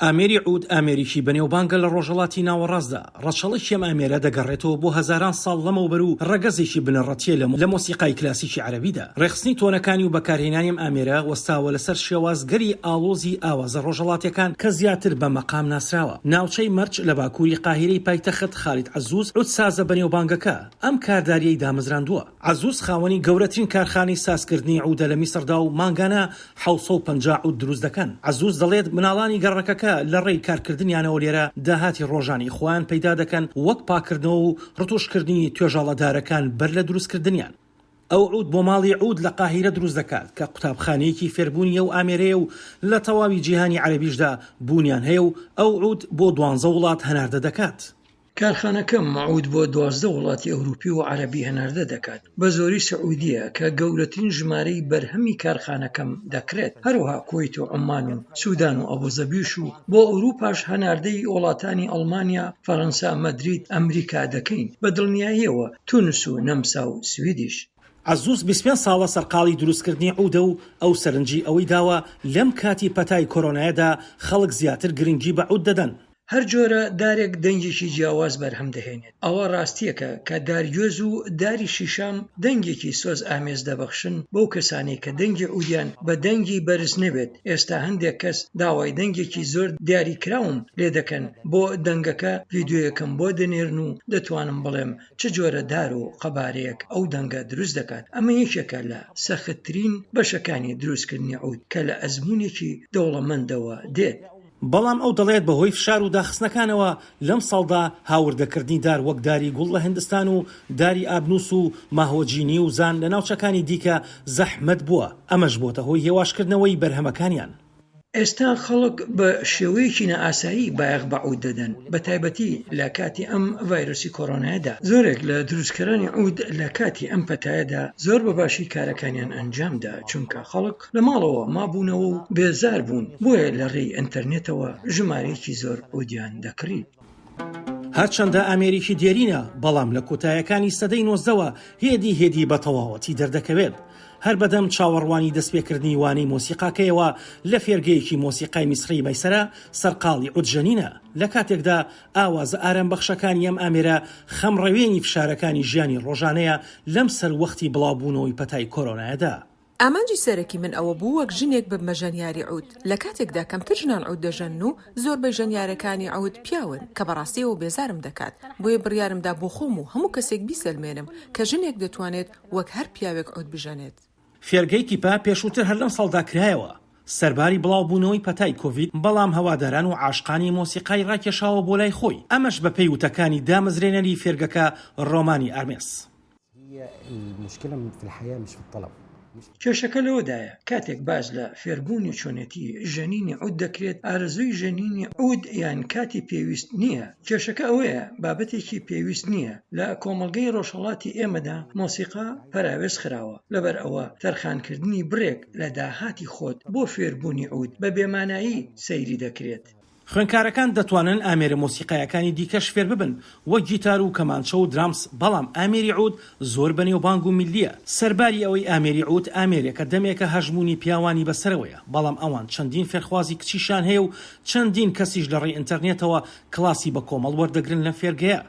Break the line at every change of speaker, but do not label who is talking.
ئامێری عود ئامێریکی بەنێوبانگە لە ڕۆژهەڵاتی ناوەڕاستدا، ڕەچەڵەکی ئەم ئامێرە دەگەڕێتەوە بۆ هەزاران ساڵ لەمەوبەر و ڕەگەزێکی بنەڕەتییە لە لە مۆسیقای کلاسیکی عەرەبیدا. ڕێکخستنی تۆنەکانی و بەکارهێنانی ئەم ئامێرە وەستاوە لەسەر شێوازگەلی ئاڵۆزی ئاوازە ڕۆژهەڵاتیەکان کە زیاتر بە مەقام ناسراوە. ناوچەی مەرج لە باکووری قاهیرەی پایتەخت خالید عەزوز عودسازە بەنێوبانگەکە ئەم کاردارییەی دامەزراندووە. عەزوز خاوەنی گەورەترین کارخانەی سازکردنی عودە لە میسڕدا و مانگانە 750 عود دروست دەکەن. عەزوز دەڵێت مناڵانی گەڕەکەکە لە ڕێی کارکردنیانەوە لێرە داهاتی ڕۆژانەی خۆیان پەیدا دەکەن وەک پاککردنەوە و ڕتوشکردنی توێژاڵە دارەکان بەر لە دروستکردنیان. ئەو عود بۆ ماڵی عود لە قاهیرە دروست دەکات کە قوتابخانەیەکی فێربوونی ئەو ئامێرەیە و لە تەواوی جیهانی عەرەبیشدا بوونیان هەیە و ئەو عود بۆ دوانزە وڵات هەناردە دەکات.
کارخانەکەم عود بۆ 12 وڵاتی ئەوروپی و عەرەبی هەناردە دەکات، بە زۆری سعودیە کە گەورەترین ژمارەی بەرهەمی کارخانەکەم دەکڕێت، هەروەها کوەیت و عومان و سودان و ئەبوزەبیش و بۆ ئەوروپاش هەناردەی وڵاتانی ئەڵمانیا، فەرەنسا، مەدرید، ئەمریکا دەکەین، بە دڵنیاییەوە تونس و نەمسا و سویدیش.
عەزوز 25 ساڵە سەرقاڵی دروستکردنی عودە و ئەو سەرنجی ئەوەی داوە لەم کاتی پەتای کۆرۆنایەدا خەڵک زیاتر گرنگی بە عود دەدەن.
هەر جۆرە دارێک دەنگێکی جیاواز بەرهەم دەهێنێت، ئەوە ڕاستییەکە کە دارگوێز و داری شیشام دەنگێکی سۆز ئامێز دەبەخشن بەو کەسانەی کە دەنگی عودیان بە دەنگی بەرز نەبێت، ئێستا هەندێک کەس داوای دەنگێکی زۆر دیاریکراوم لێ دەکەن بۆ دەنگەکە ڤیدیۆیەکم بۆ دەنێرن و دەتوانم بڵێم چ جۆرە دار و قەبارەیەک ئەو دەنگە دروست دەکات، ئەمە یەکێکە لە سەختترین بەشەکانی دروستکردنی عود کە لە ئەزموونێکی دەوڵەمەندەوە دێت.
بەڵام ئەو دەڵێت بەهۆی فشار و داخستنەکانەوە لەمساڵدا هاوردەکردنی دار وەک داری گوڵ لە هندستان و داری ئابنوس و ماهۆجینی و زان لە ناوچەکانی دیکە زەحمەت بووە، ئەمەش بۆتە هۆی هێواشکردنەوەی بەرهەمەکانیان.
ئێستا خەڵک بە شێوەیەکی نائاسایی بایەخ بە عود دەدەن، بەتایبەتی لە کاتی ئەم ڤایرۆسی کۆرۆنایەدا. زۆرێک لە دروستکەرانی عود لە کاتی ئەم پەتایەدا زۆر بە باشی کارەکانیان ئەنجامدا، چونکە خەڵک لە ماڵەوە مابوونەوە و بێزار بوون، بۆیە لە رێی ئەنتەرنێتەوە ژمارەیەکی زۆر عودیان دەکڕی.
هەرچەندە ئامێرێکی دێرینە، بەڵام لە کۆتایەکانی سەدەی نۆزدەوە هێدی هێدی بە تەواوەتی دەردەکەوێت. هەر بەدەم چاوەڕوانی دەستپێکردنی وانەی مۆسیقاکەیەوە لە فێرگەیەکی مۆسیقای میسڕی مەیسەرە سەرقاڵی عودژەنینە، لە کاتێکدا ئاوازە ئارامبەخشەکانی ئەم ئامێرە خەمڕەوێنی فشارەکانی ژیانی ڕۆژانەیە لەم سەروەختی بڵاوبوونەوەی پەتای کۆرۆنایەدا.
ئامانجی سەرەکی من ئەوە بوو وەک ژنێک ببمە ژەنیاری عود، لە کاتێکدا کەمتر ژنان عود دەژەنن و زۆربەی ژەنیارەکانی عود پیاون، کە بەڕاستی ئەوە بێزارم دەکات، بۆیە بڕیارم دا بۆ خۆم و هەموو کەسێک بیسەلمێنم کە ژنێک دەتوانێت وەک هەر پیاوێک عود بژەنێت.
فێرگەی کیپە پێشووتر هەر لەمساڵدا کرایەوە، سەرباری بڵاوبوونەوەی پەتای کۆڤید، بەڵام هەواداران و عاشقانی مۆسیقای ڕاکێشاوە بۆ لای خۆی، ئەمەش بەپێی وتەکانی دامەزرێنەری فێرگەکە ڕۆمانی ئارمێس.
کێشەکە لەوەدایە کاتێک باس لە فێربوونی چۆنێتی ژەنینی عود دەکرێت، ئارەزووی ژەنینی عود یان کاتی پێویست نییە. کێشەکە ئەوەیە بابەتێکی پێویست نییە. لە کۆمەڵگەی ڕۆژهەڵاتی ئێمەدا مۆسیقا پەراوێز خراوە، لەبەر ئەوە تەرخانکردنی بڕێک لە داهاتی خۆت بۆ فێربوونی عود بە بێمانایی سەیری دەکرێت.
خوێندکارەکان دەتوانن ئامێرە مۆسیقایەکانی دیکەش فێرببن وەک گیتار و کەمانچە و درامس، بەڵام ئامێری عود زۆر بەنێوبانگ و میللییە، سەرباری ئەوەی ئامێری عود ئامێرێکە دەمێکە هەژموونی پیاوانی بەسەرەوەیە، بەڵام ئەوان چەندین فێرخوازی کچیشیان هەیە و چەندین کەسیش لەڕێی ئینتەرنێتەوە کڵاسی بەکۆمەڵ وەردەگرن لەم فێرگەیە.